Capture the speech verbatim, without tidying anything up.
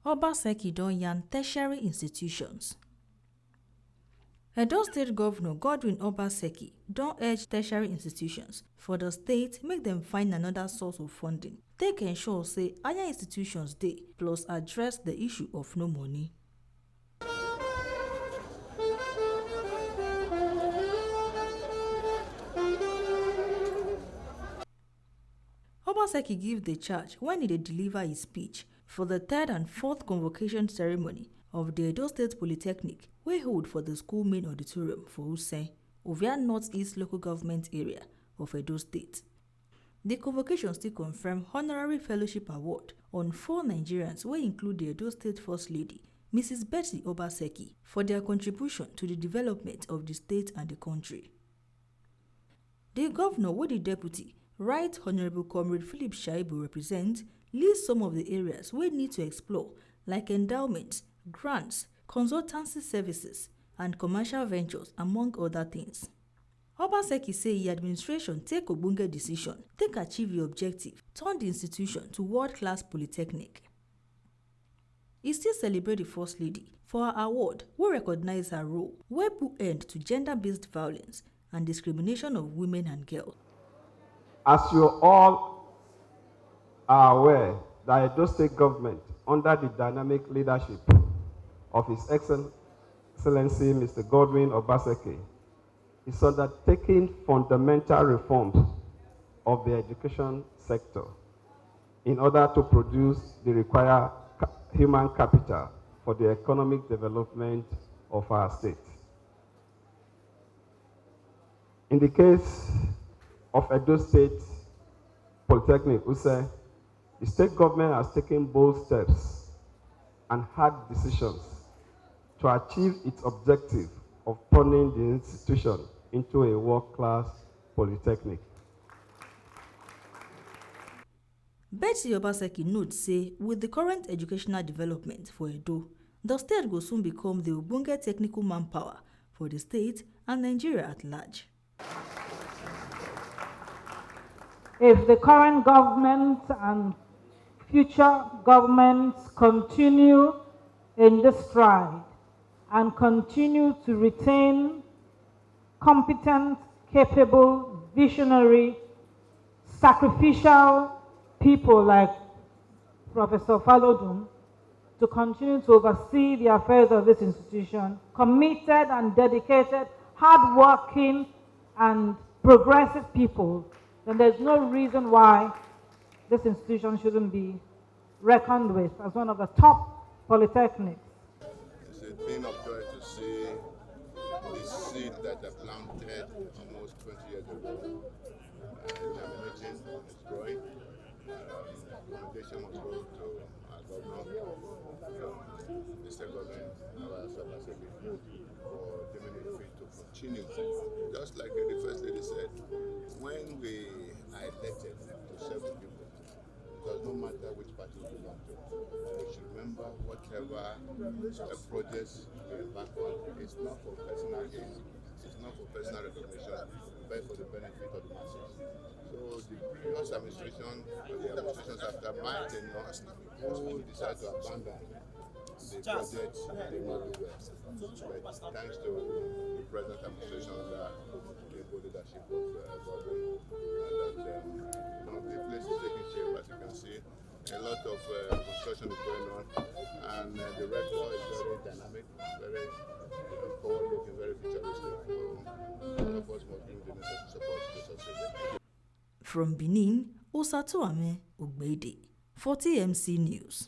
Obaseki don yarn tertiary institutions. Edo State Governor Godwin Obaseki don urge tertiary institutions for the state make dem find another source of funding, take ensure say higher institutions dey, plus address the issue of no money. Obaseki give the charge when he dey deliver his speech for the third and fourth convocation ceremony of the Edo State Polytechnic, wey hold for the school main auditorium for Usen, Ovia Northeast Local Government Area of Edo State. The convocation still confirm honorary fellowship award on four Nigerians, wey include the Edo State First Lady, Missus Betty Obaseki, for their contribution to the development of the state and the country. The governor, wey the deputy, Right Honorable Comrade Philip Shaibu represent, list some of the areas wey need to explore, like endowments, grants, consultancy services, and commercial ventures, among other things. Obaseki say e administration take ogbonge decision, take achieve e objective, turn the institution to world-class polytechnic. E still celebrate the First Lady for her award wey recognize her role, wey put end to gender-based violence and discrimination of women and girls. As you all are aware, the Edo State government, under the dynamic leadership of His Excel-, Excellency Mister Godwin Obaseki, is undertaking fundamental reforms of the education sector in order to produce the required ca-, human capital for the economic development of our state. In the case of Edo State Polytechnic, Usen, the state government has taken bold steps and hard decisions to achieve its objective of turning the institution into a world-class polytechnic. Betty Obaseki note say with the current educational development for Edo, the state go soon become the ogbonge technical manpower for the state and Nigeria at large. If the current government and future governments continue in this stride and continue to retain competent, capable, visionary, sacrificial people like Professor Falodun to continue to oversee the affairs of this institution, committed and dedicated, hardworking and progressive people, then there's no reason why this institution shouldn't be reckoned with as one of the top polytechnics. It's a thing of joy to see the seed that I planted almost twenty years ago, uh, germinating, it's growing. Um, commendation must go to our governor, um, Mister Governor, our Sabaseki, for deeming it fit to continue. Just like the First Lady said, when we are elected to serve the people, it does not matter which party we belong to. We should remember whatever, uh, projects we embark on, it's not for personal gain, it's not for personal recognition, but for the benefit of the masses. So the previous administration, the administrations after my tenure, who decide to abandon the project did not do well. But thanks to the present administration under the good leadership of, uh, Godwin, uh, that, um, you know, the place is taking shape, as you can see. A lot of, uh, construction is going on, and, uh, the rector is very dynamic, very, uh, forward-looking, very futuristic. So all of us must give the necessary support to succeed. From Benin, Osatuame Ogbede for T M C News.